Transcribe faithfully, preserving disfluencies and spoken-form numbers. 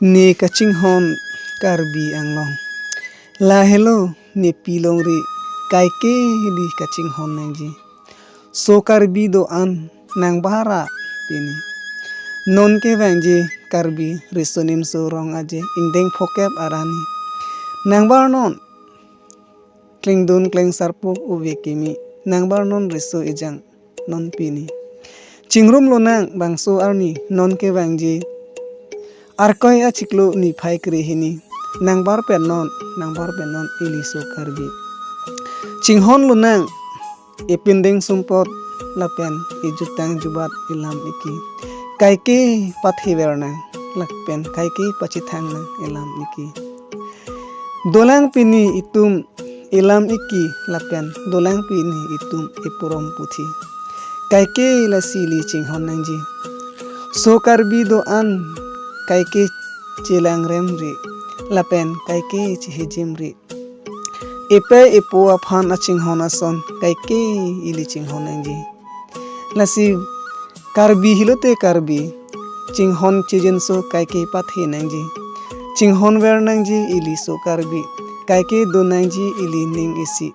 Ne kachinghon Karbi Anglong. Lahelo ne pilongri kaike ili kachinghon nangji. So Karbi do-an nangbar-a pini. Non kevangji Karbi riso nimso rong aje ingdeng phokep arani. Nangbar non klengdun klengsarpo ove kimi. Nangbar non riso ejang non pini. Chingrum lonang bangso arni non kevangji. Arkoi achiklo niphai krehini. Nangbar pen non, nangbar pen non ili so Karbi. Chinghon lonang epindeng sumpot lapen ejutang jubat elam eki. Kaike pathe ver nang lapen kaike pachethang nang elam eki. Dolang pini itum elam eki lapen dolang pini itum eporom puthi. Kaike lasi ili chinghon nangji. So Karbi do-an kaike chelangremri lapen kaike chehejimri. Epe epo aphan achinghon ason kaike ili chinghon nangji. Lasi Karbi hilote Karbi, chinghon chejinso kaike pathe nangji. Chinghon ver nangji ili so Karbi, kaike do nangji ili ning isi.